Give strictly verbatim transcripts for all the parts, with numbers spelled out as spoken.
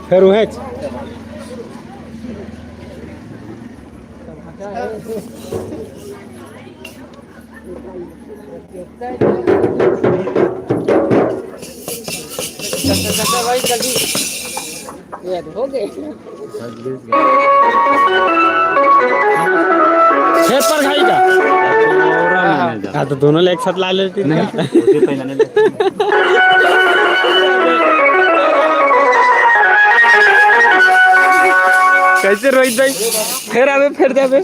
फेर उहेच। हे पर खाई का? हाँ, तो दोनों ले एक साथ ला लेती ना। कैसे रोहित भाई? फिर आवे, फिर जावे।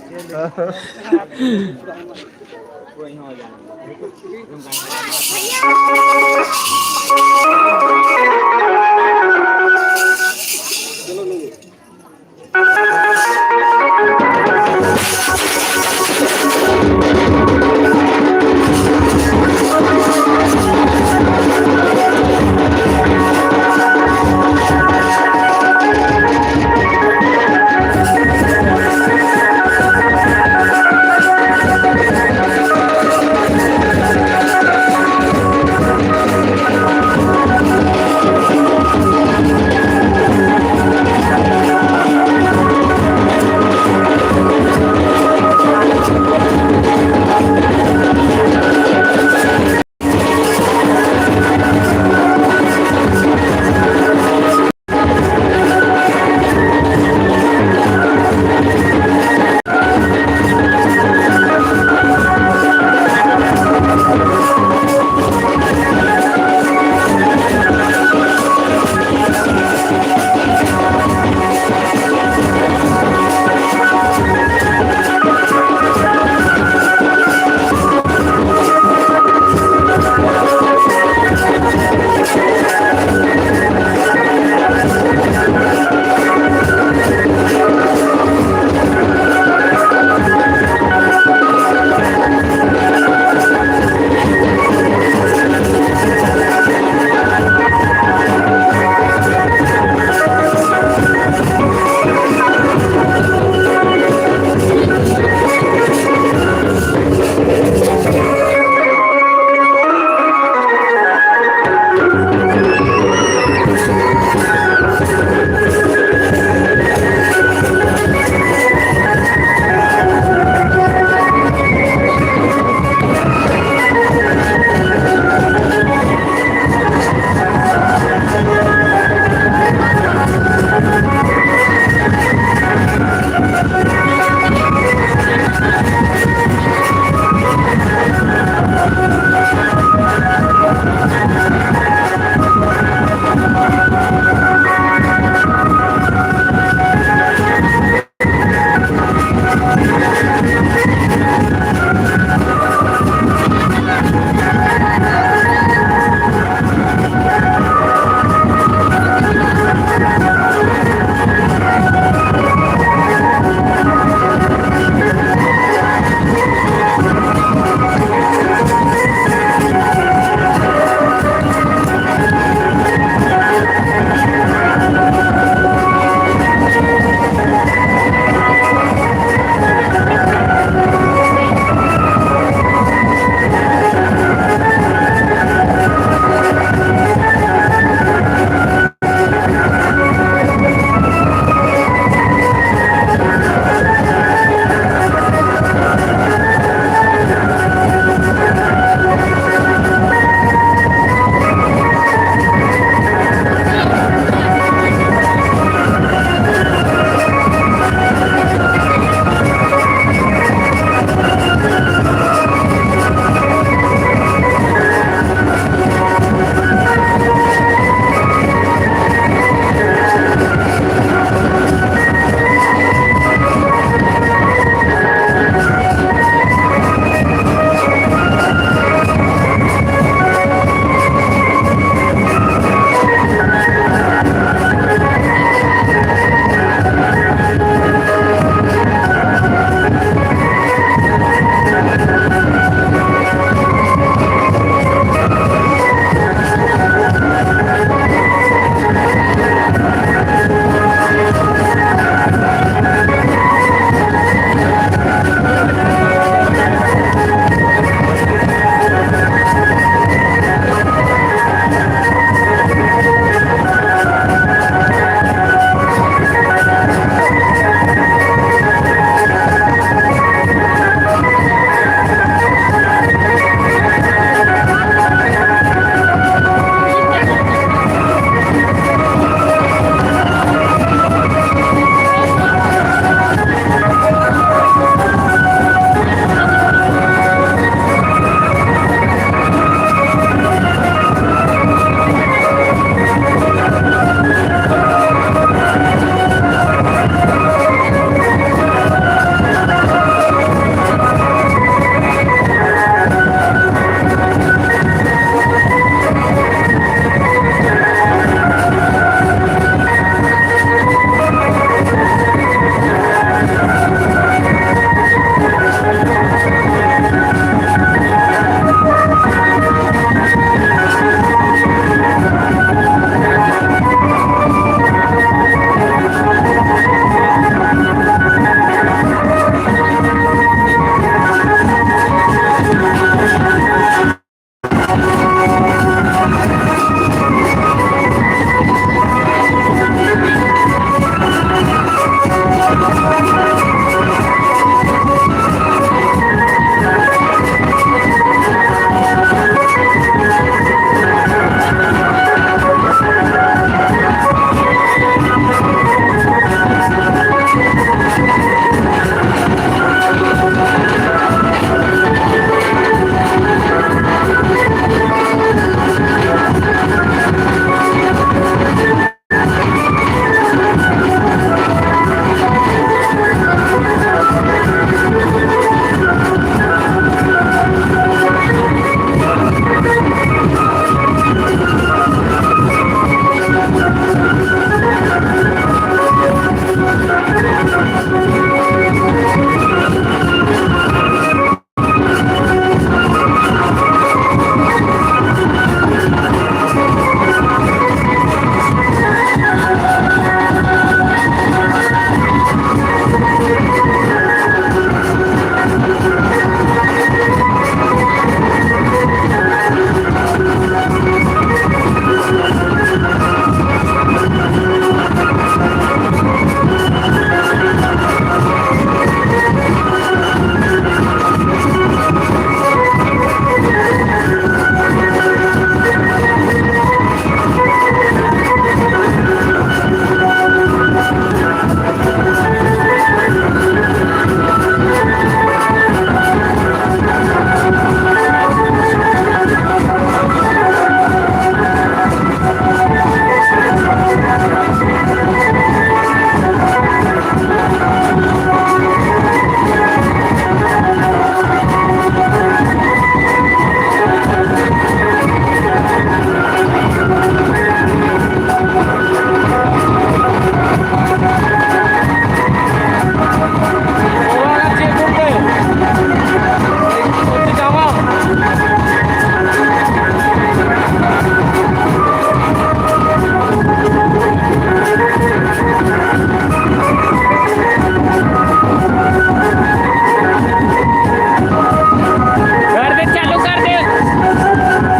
कर दे, चालू कर दे,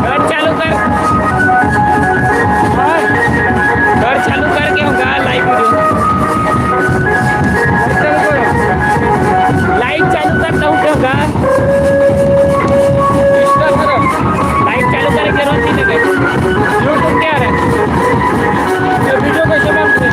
कर चालू कर, कर चालू करके होगा लाइव वीडियो। लाइव चालू करता हूँ क्या होगा? लाइव चालू करके रोक नहीं देगा। YouTube क्या रहा है? ये वीडियो कैसे बंद है?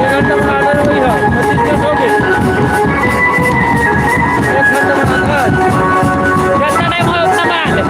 एक घंटा बना दे रहे हो भैया, पच्चीस मिनट हो गए। एक घंटा बना दे। जितना टाइम हो उतना बना ले।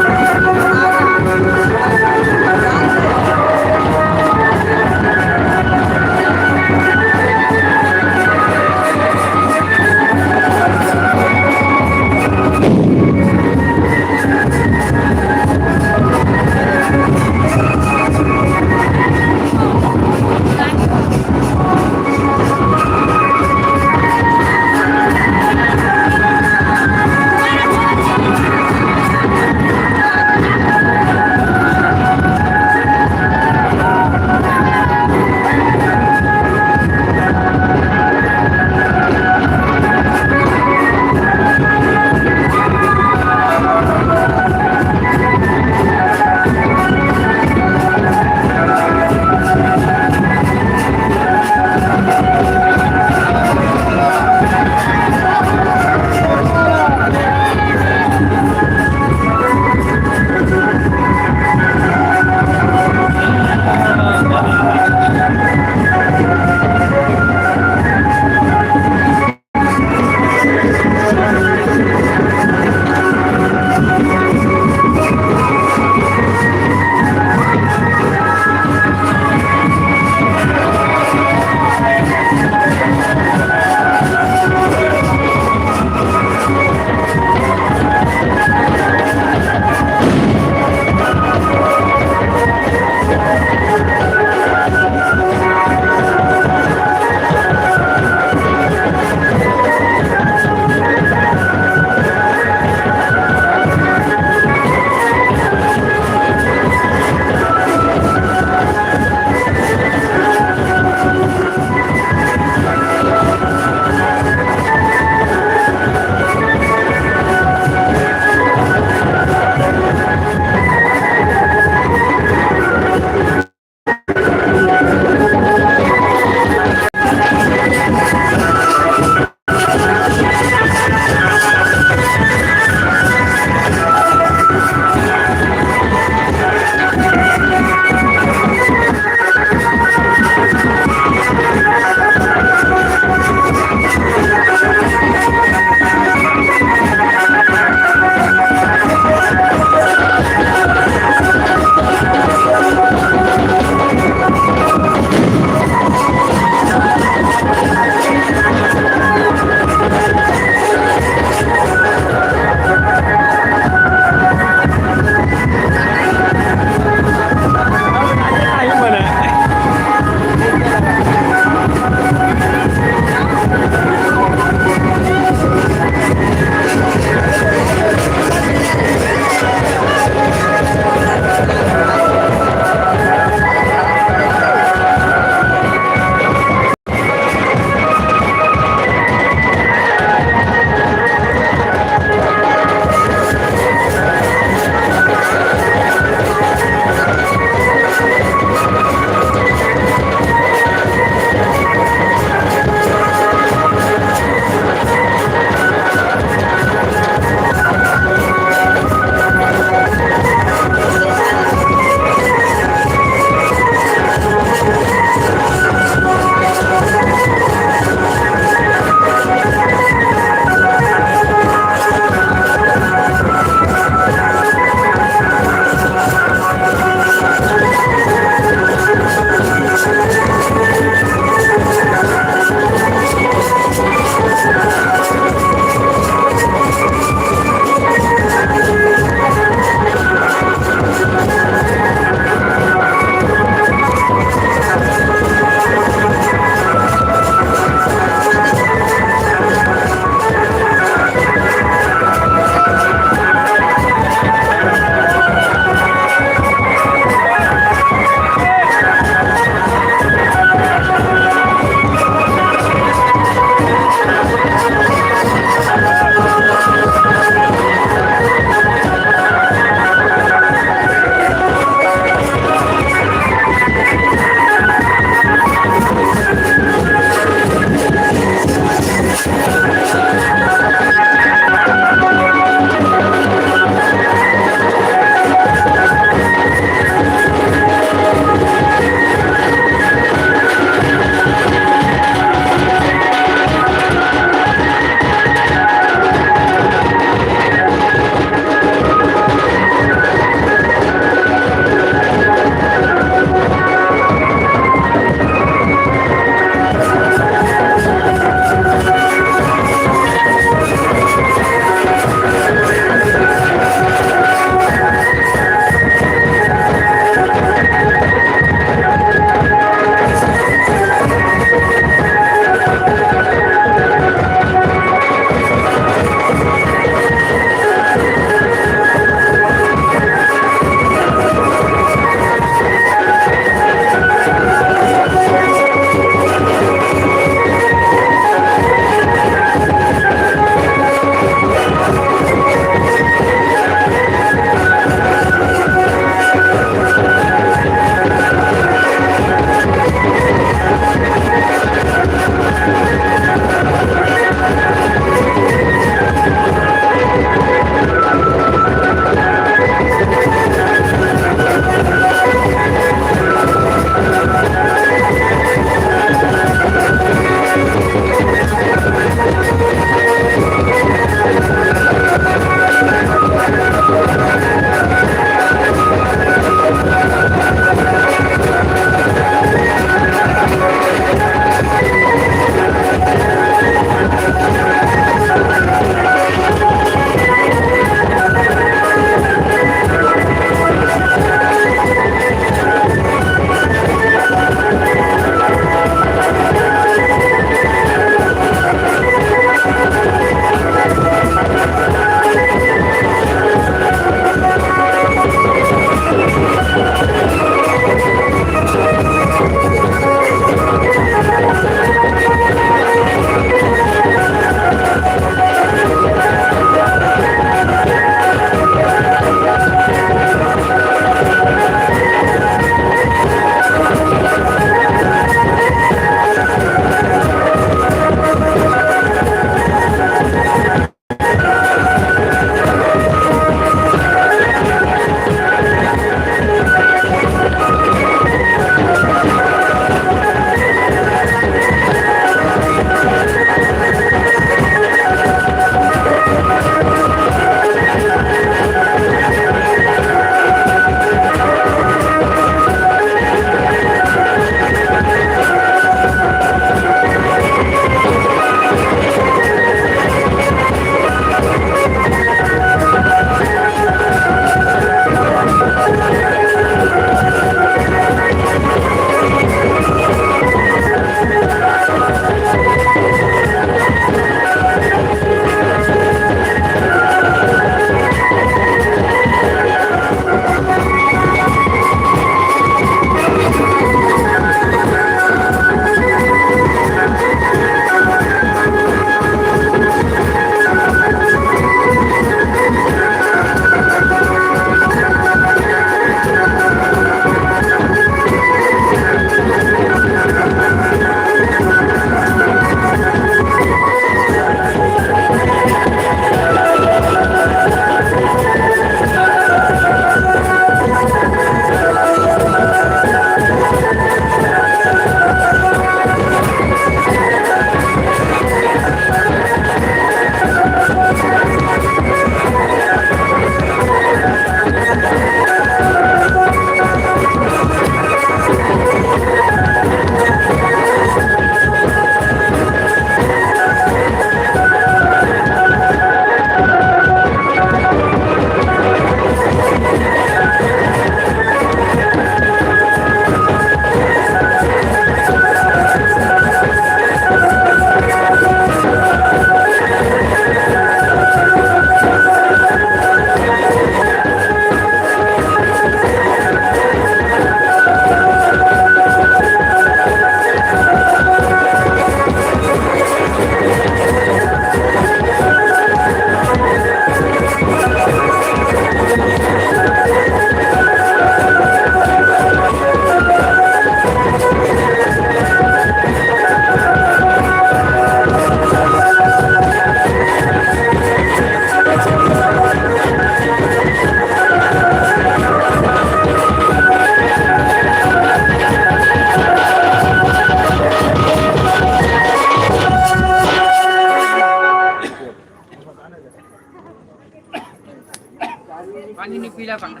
पानी नहीं पीला पानी।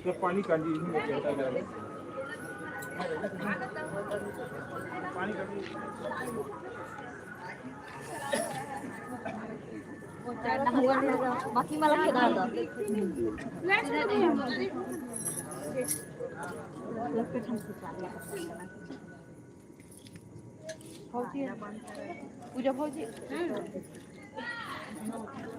तो पानी कांजी इसमें चलता जा रहा है। पानी कांजी। बाकी मला खेळा होता। पूजा भौजी। हेलो, हेलो,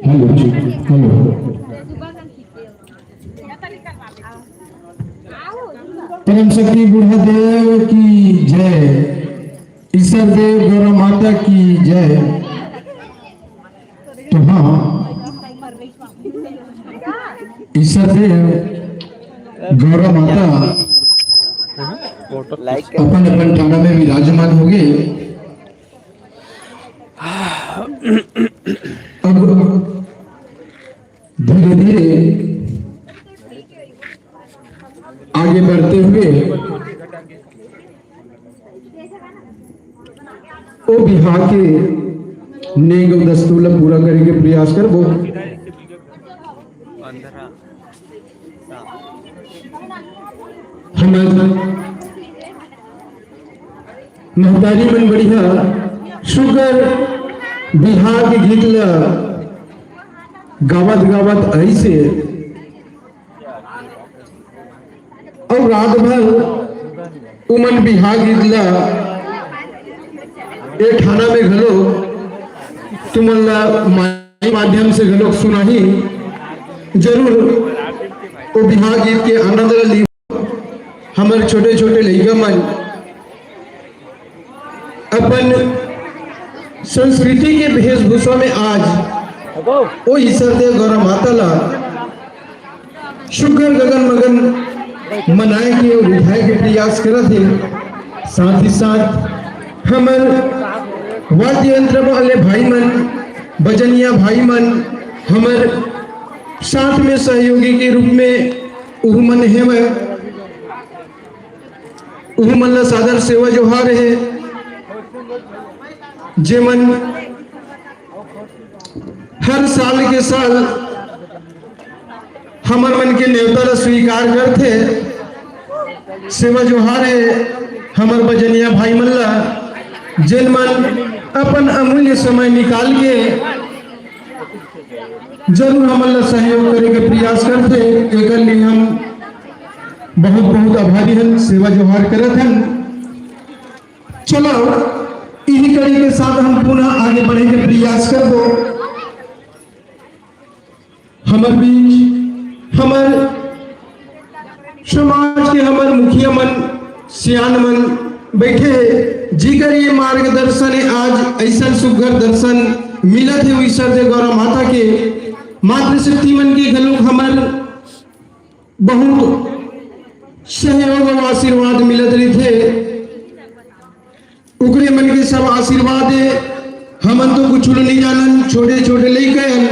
हेलो, जी, हेलो। परम शक्ति बूढ़ा देव की जय, ईश्वर देव गौरा माता की जय। तो हाँ, ईश्वर देव गौरा माता अपन अपन थाना में विराजमान हो गए। अब धीरे धीरे आगे बढ़ते हुए ओ बिहार के नेंग अउ दस्तूर ला पूरा करे के प्रयास करबो। हमर महतारी मन बढ़िया सुग्घर बिहार के गीत ला गावत गावत ऐसे अउ रात भर उमन बिहार गीत ला ए थाना में घलो तुमन ला माई माध्यम से घलो सुनाही। जरूर ओ बिहार गीत के आनंद ला ली। हमर छोटे छोटे लइका मन अपन संस्कृति के वेशभूषा में आज ओ ईश्वर देव गौरा माता ला सुग्घर गगन मगन मनाए के अउ रिझाए के प्रयास करत हे। साथ ही साथ हमर वाद्य यंत्र वाले भाई मन, बजनिया भाई मन, हमर साथ में सहयोगी के रूप में उहू मन हेवय। उहू मन ला सादर सेवा जोहार हे, जेमन हर साल के साल हमर मन के नेवता ला स्वीकार करथे। सेवा जोहार हे हमर बजनिया भाई मन ला, जेन मन अपन अमूल्य समय निकाल के जरूर हमन ला सहयोग करे के प्रयास करथे। एकर लिए हम बहुत बहुत आभारी हन, सेवा जोहार करत हन। चलो, इही कड़ी के साथ हम पुनः आगे बढ़े के प्रयास करबो। हमर बीच हमर समाज के हमर मुखिया मन, सियान मन बैठे हे, जिकर ये मार्गदर्शन हे, आज ऐसन सुग्घर दर्शन मिलत हे ईश्वर देव गौरा माता के। मातृशक्ति मन के घलोक हमर बहुत सहयोग अउ आशीर्वाद मिलत रहिथे। ओकरे मन के सब आशीर्वाद हे। हमन तो कुछ नहीं जानन, छोटे छोटे लइका हन।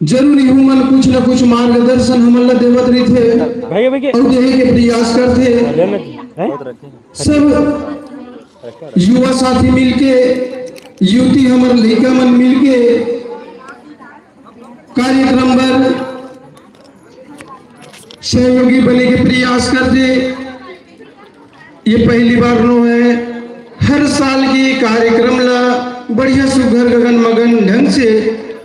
जरूर इहू मन कुछ न कुछ मार्गदर्शन हमन ला देवत रहिथे भैया, भैया। अउ देहे के प्रयास करथे। ले ना। हैं? सब युवा साथी मिलके, युवती हमर लइका मन मिलके कार्यक्रम बर सहयोगी बने के प्रयास करथे। ये पहली बार नो है, हर साल के कार्यक्रम ला बढ़िया सुघर गगन मगन ढंग से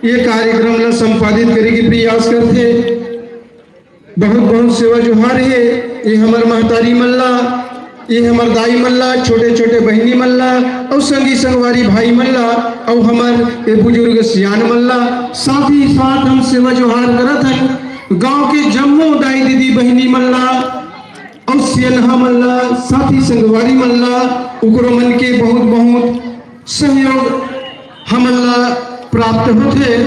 ये कार्यक्रम ला संपादित करे के प्रयास करथे। बहुत बहुत सेवा जोहार हे। ये हमर महतारी मन ला, ये हमर दाई मन ला, छोटे छोटे बहिनी मन ला, अउ संगी संगवारी भाई मन ला, अउ हमर ये बुजुर्ग सियान मन ला। साथ ही साथ हम सेवा जोहार करत हन गांव के जम्मो दाई दीदी बहिनी मन ला, अउ सियनहा मन ला, साथी संगवारी मन ला, उकरो मन के बहुत बहुत सहयोग हमन ला प्राप्त होथे।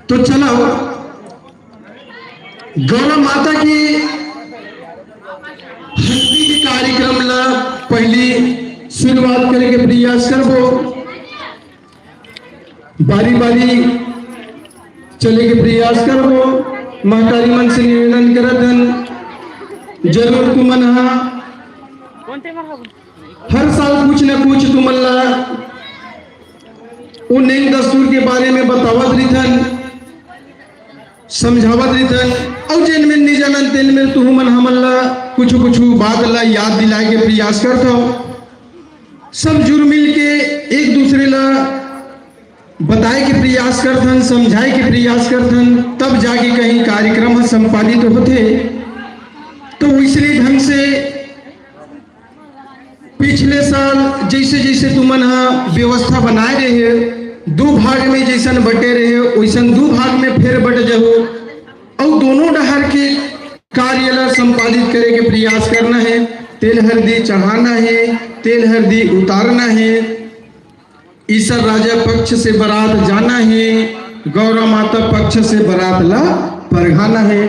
तो चलो, गौरा माता के हल्दी के कार्यक्रम ला पहली शुरुआत करे के प्रयास करबो। बारी बारी चले के प्रयास करबो। महतारी मन से निवेदन करत हन, जरूर तुमन हा हर साल कुछ न कुछ तुमन ला ओ नेंग दस्तूर के बारे में बतावत रिथन, समझावत रिथन, अउ जेन में नहीं जानन तेन में तुहू मन हमन ला कुछ कुछ बात ला याद दिलाए के प्रयास करथव। सब जुड़ मिल के एक दूसरे ला बताए के प्रयास करथन, समझाए के प्रयास करथन, तब जाके कहीं कार्यक्रम ह संपादित होथे। तो इसलिए ढंग से पिछले साल जैसे जैसे तुमन ह व्यवस्था बनाए रहे, दू भाग में जैसन बटे रहे, वैसन दू भाग में फेर बट जहू, अउ दोनों डहर के कार्य ला संपादित करे के प्रयास करना है। तेल हरदी चढ़ाना है, तेल हरदी उतारना है। ईसर राजा पक्ष से बरात जाना है, गौरा माता पक्ष से बरात ला परघाना है,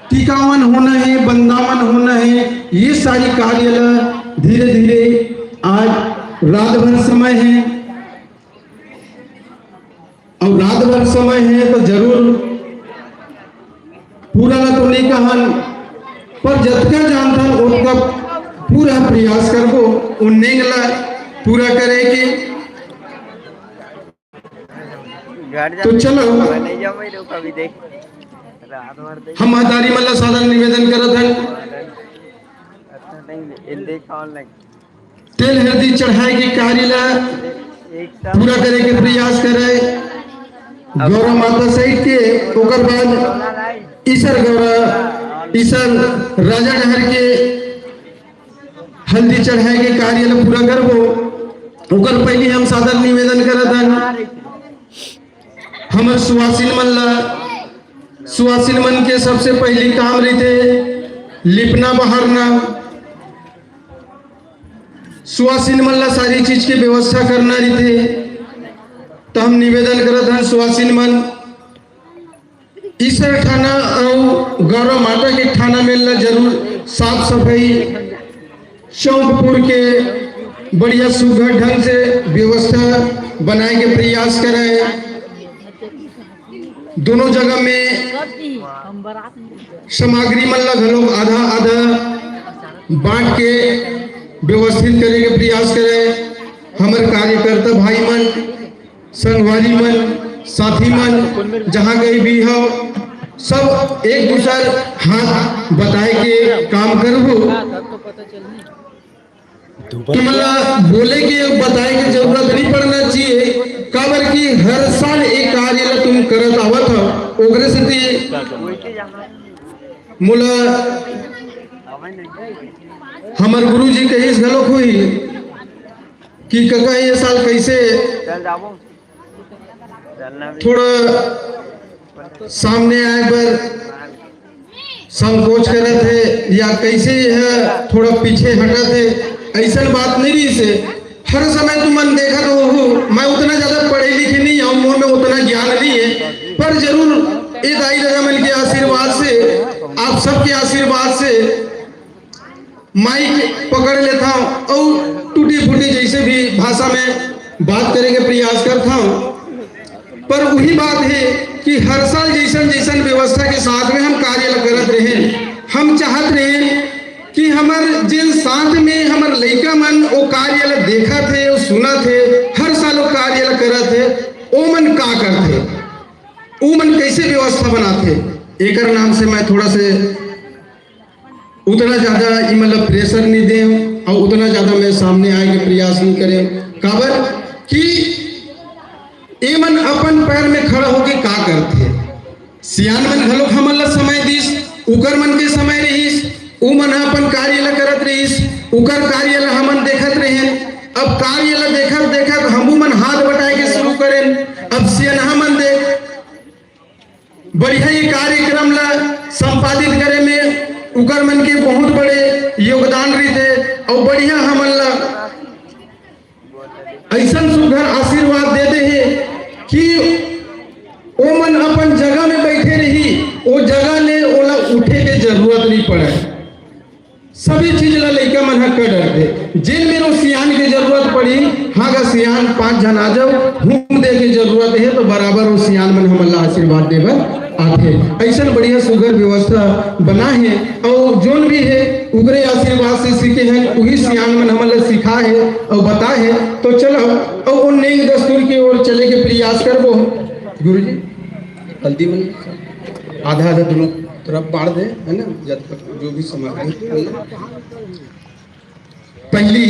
टिकावन होना है, बंदावन होना है। ये सारी कार्य ला धीरे धीरे आज रात भर समय है, अउ रात भर समय है तो जरूर पूरा ला तो नहीं कहन, पर जतका जानथन ओतका पूरा प्रयास करबो ओ नेंग ला पूरा करे के। तो चलो, हम महतारी मन ला सादर निवेदन करत हन। तेल हरदी चढ़ाए के कार्य ला पूरा करे के प्रयास करे गौरा माता सहित के। ओकर बाद ईसर गौरा, ईसर राजा डहर के हल्दी चढ़ाए के कार्य ला पूरा करबो। ओकर पहले हम सादर निवेदन करत हन हमर सुवासिन मन ला। सुवासिन मन के सबसे पहली काम रहिथे लिपना बहारना। सुवासिन मन ला सारी चीज के व्यवस्था करना रहिथे। तो हम निवेदन करत हन सुवासिन मन ईसर थाना अउ गौरा माता के थाना में ला जरूर साफ सफाई, चौकपुर के बढ़िया सुघर ढंग से व्यवस्था बनाए के प्रयास करे। दोनों जगह में सामग्री मन ला घलो आधा आधा बांट के व्यवस्थित करे के प्रयास करे। हमर कार्यकर्ता भाई मन, संगवारी मन, साथी मन, जहाँ कहीं भी हो, सब एक दूसर हाथ बताए के काम करबो। तुमला बोले के, बताए के जरूरत नहीं पड़ना चाहिए, काबर कि हर साल एक कार्य ला तुम करत आवत हो। ओकरे सेती मोला हमर गुरुजी कहिस घलोक होही कि कका ये साल कैसे थोड़ा सामने आए बर संकोच करत हे या कैसे यह थोड़ा पीछे हटत हे, ऐसन बात नहीं रहिस हे। हर समय तुमन देखत हो, मैं उतना ज्यादा पढ़े लिखे नहीं हूँ, मोर में उतना ज्ञान नहीं है, पर जरूर ये दाई ददा मन के आशीर्वाद से, आप सबके आशीर्वाद से माइक पकड़ लेथव अउ टूटी फूटी जैसे भी भाषा में बात करे के प्रयास करथव। पर वही बात है कि हर साल जैसन जैसन व्यवस्था के साथ में हम कार्य ल करत रहे, हम चाहत रहे कि हमर जिन साथ में हमर लइका मन वो कार्य ल देखत हे, वो सुनत हे, हर साल वो कार्य ल करत हे, ओ मन का करथे, ओ मन कैसे व्यवस्था बनाथे, एकर नाम से मैं थोड़ा से उतना ज्यादा ई मतलब प्रेशर नहीं दे अउ उतना ज्यादा मैं सामने आए के प्रयास नहीं करे। काबर कि ए मन अपन पैर में खड़ा होके का करथे। सियान मन घलोक हमन ला समय दिस, उकर मन के समय रहिस, उमन ह अपन कार्य ल करत रहिस, उकर कार्य ल हमन देखत रहेन। अब कार्य ल देखत देखत हमू मन हाथ बटाए के शुरू करेन। अब सियनहा मन देख, बढ़िया ये कार्यक्रम ल संपादित करे में उकर मन के बहुत बड़े योगदान रहिथे, अउ बढ़िया हमन ल अइसन सुघर आशीर्वाद दे दे हे कि ओ मन अपन जगह में बैठे रही, ओ जगह ले ओला उठे के जरूरत नहीं पड़े। सभी चीज ला लइका मन ह कर डरथे। जेन मेर ओ सियान के जरूरत पड़ी, हाँ गा सियान, पांच झन आ जाओ, घूम दे के जरूरत हे, तो बराबर ओ सियान मन हमन ला आशीर्वाद दे बर आथे। अइसन बढ़िया सुघर व्यवस्था बना हे, अउ जोन भी हे, उगरे आशीर्वाद से सीखे हैं, उही सियान मन हमन ला सिखा हे अउ बता हे। तो चलो, अब ओ नेंग दस्तूर के ओर चले के प्रयास करबो। गुरुजी, हल्दी मन आधा आधा दोनों तरफ बांट दे, है ना, जब तक जो भी सामग्री है ना। पहली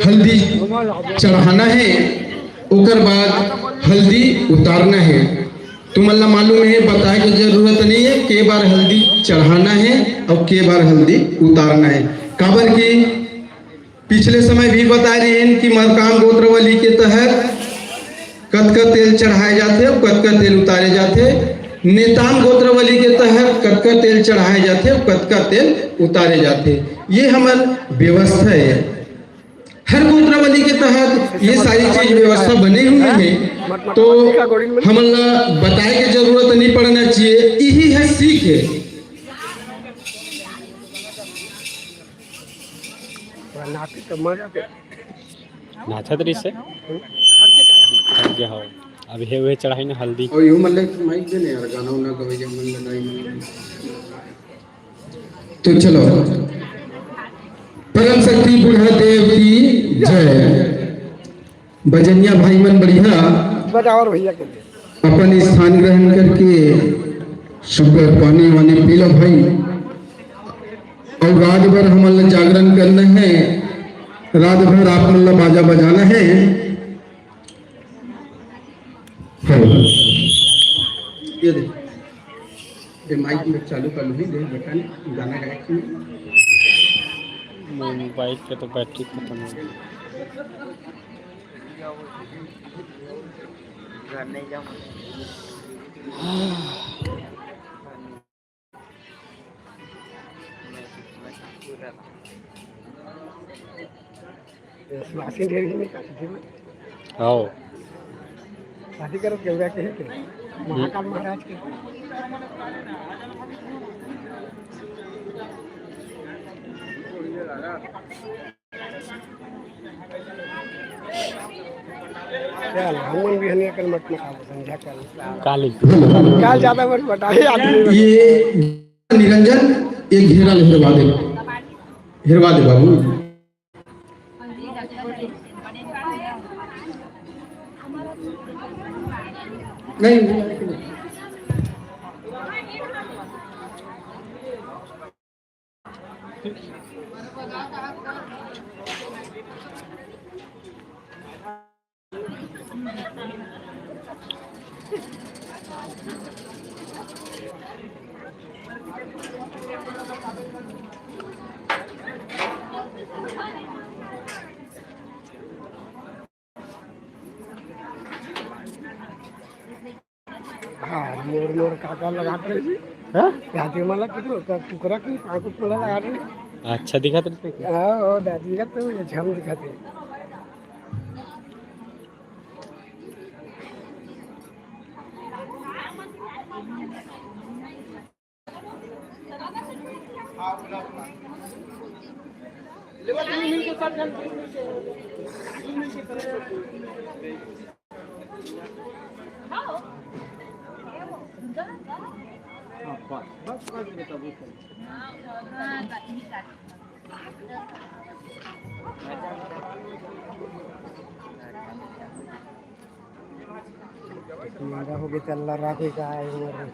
हल्दी चढ़ाना है, ओकर बाद हल्दी उतारना है। तुमन ला मालूम है, बताए के जरूरत नहीं है के बार हल्दी चढ़ाना है और के बार हल्दी उतारना है। काबर कि पिछले समय भी बताए रहे हैं कि मरकाम गोत्र वाली के तहत कतका तेल चढ़ाए जाथे अउ कतका तेल उतारे जाथे, नेताम गोत्रावली के तहत कतका तेल चढ़ाए जाथे अउ कतका तेल उतारे जाथे, ये हमर व्यवस्था है। हर गोत्रावली के तहत ये सारी चीज व्यवस्था बने हुए हैं, तो हमन ला बताए के जरूरत नहीं पड़ना चाहिए, यही है सीख है। नाचत रहिस हे। थक गे हव। अब हे उहे चढ़ाई ना हल्दी। अउ यू मन ले माइक दे ने यार, गाना उना गवैया मन ले, दाई मन ले। तो चलो, परम शक्ति बूढ़ा देव की जय। बजनिया भाई मन बढ़िया बजाओ भैया के लिए। अपन स्थान ग्रहण करके सुपर पानी वानी पी लो भाई। अउ रात भर हमन ला जागरण करना है, रात भर आप मन ला बाजा बजाना है। हाँ। ये दे, ये माइक में चालू कर लूँ, दे बटन, गाना गाए के। मोबाइल के तो बैटरी खत्म हो गई। घर नहीं जाऊँ। सुभाषिन ढेर ही नहीं काटते थे। आओ। शादी करत गौरा के ही थे। महाकाल महाराज के। चल, हमन भी हनिया कल मत मत आबो, संध्या कल। काली। काल ज्यादा बड़ी बटाई आदमी। ये निरंजन, एक घेरा ले हेरवा दे, हेरवा दे बाबू। नहीं, नहीं। हाँ, मोर, मोर काका लगात रहे जी। हाँ? दादी मन ला कितनो का कुकरा की पाँच कुकरा लगात रहे। अच्छा दिखत रहिथे का? हाँ, ओ दादी का तो ये झम दिखत रहे। महंगा हो गया, चल रहा है, कोई का है, उमर में।